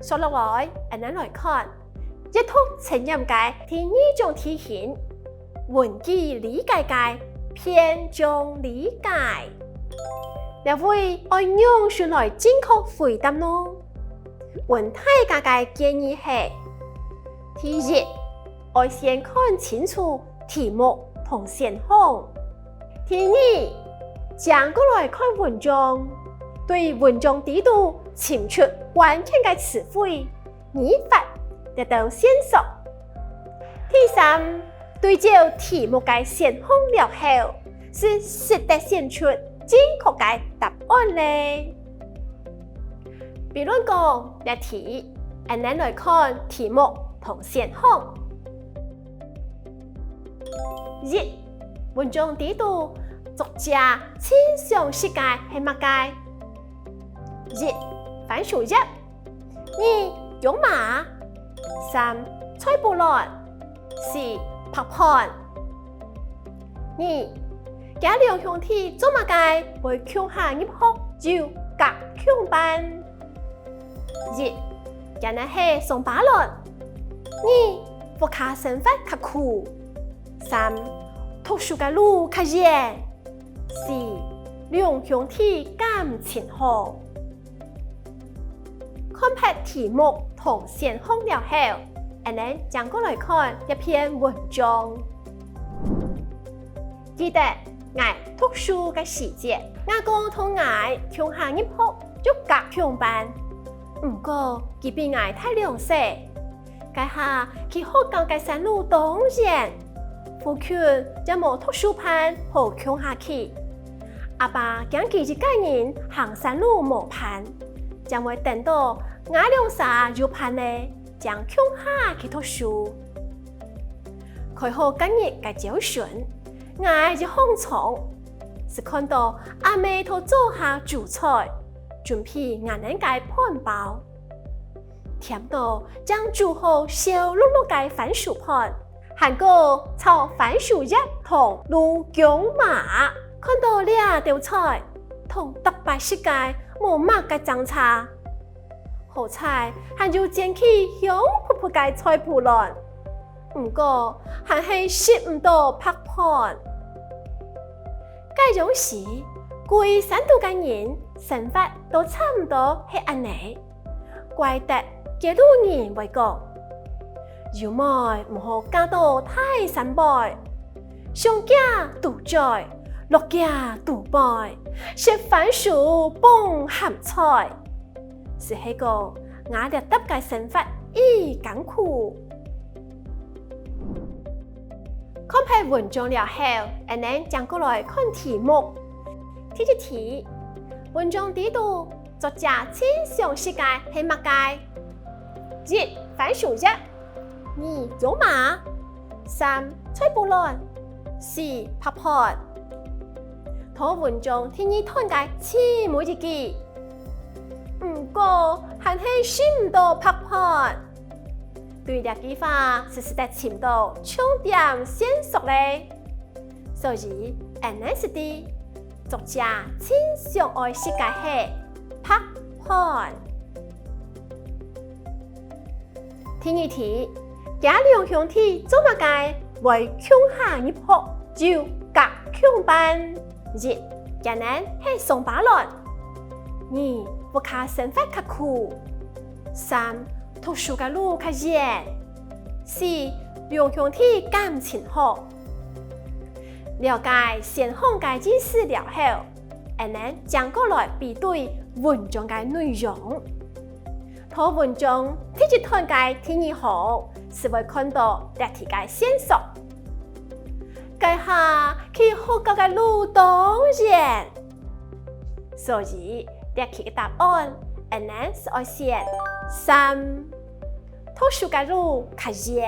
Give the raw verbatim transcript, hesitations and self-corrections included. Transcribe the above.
紲落來，𠊎等來看閱讀測驗个第二種題型，文句理解个篇章理解。這位愛仰般來正確回答呢？ 分大家个建議係：第一，愛先看清楚題目同選項；第二，正過來看文章，對文章裡肚尋出關鍵个詞彙、語法，得到線索；第三，對照題目个選項了後，就識得選出正確个答案咧。 比論講，這題，𠊎等來看題目同選項。一，文章裡肚，作者盡想食个係麼个？一，番薯葉；二，薑嫲；三，菜脯卵；四，白飯。二，厥兩兄弟做麼个會共下入學又隔共班？ 一，厥等係雙爸卵；二，屋下生活較苦；三，讀書个路較遠；四，兩兄弟感情好。看忒題目同選項了後，𠊎等正過來看這篇文章。 記得𠊎讀書个時節，吾哥同𠊎共下入學又隔共班。毋過，佢比𠊎大兩歲，該下去學校个山路當遠，附近也無讀書伴好共下去。阿爸驚佢一個人行山路無伴，正會等到𠊎兩儕有伴咧， 正共下去讀書。開學該日个朝晨，𠊎一䟘床，就看到阿姆在灶下煮菜，準備𠊎等个飯包。甜到正煮好燒漉漉个番薯飯，還過炒番薯葉同滷薑嫲。看到這兜菜，同逐擺食个無麼个爭差。 好彩還有煎起香噴噴个菜脯卵，毋過還係食毋到白飯。該央時，歸山肚个人生活都差毋多係恁仔，怪得街路人會講：「有妹毋好嫁到大山背，上家堵嘴，落家堵背，食番薯傍鹹菜。」 就係講吾這搭个生活已艱苦。看忒文章了後，𠊎等正過來看題目。第一題，文章裡肚作者盡想食个係麼个？一、番薯葉。 二、薑嫲。三、菜脯卵。四、白飯。在文章第二段个最尾一句，毋過還係食毋到白飯。對這句話，就使得尋到重點線索咧。 所以，𠊎等就知，作者盡想愛食个係白飯。第二題，厥兩兄弟做麼个會共下入學又隔共班？一、厥等係雙爸卵。二、屋下生活較苦。三、讀書个路較遠。四、兩兄弟感情好。 了解選項个意思了後，𠊎等正過來比對文章个內容。在文章第一段个第二行，就會看到這題个線索。該下去學校个路當遠，所以這題个答案，𠊎等就愛選三，讀書个路較遠。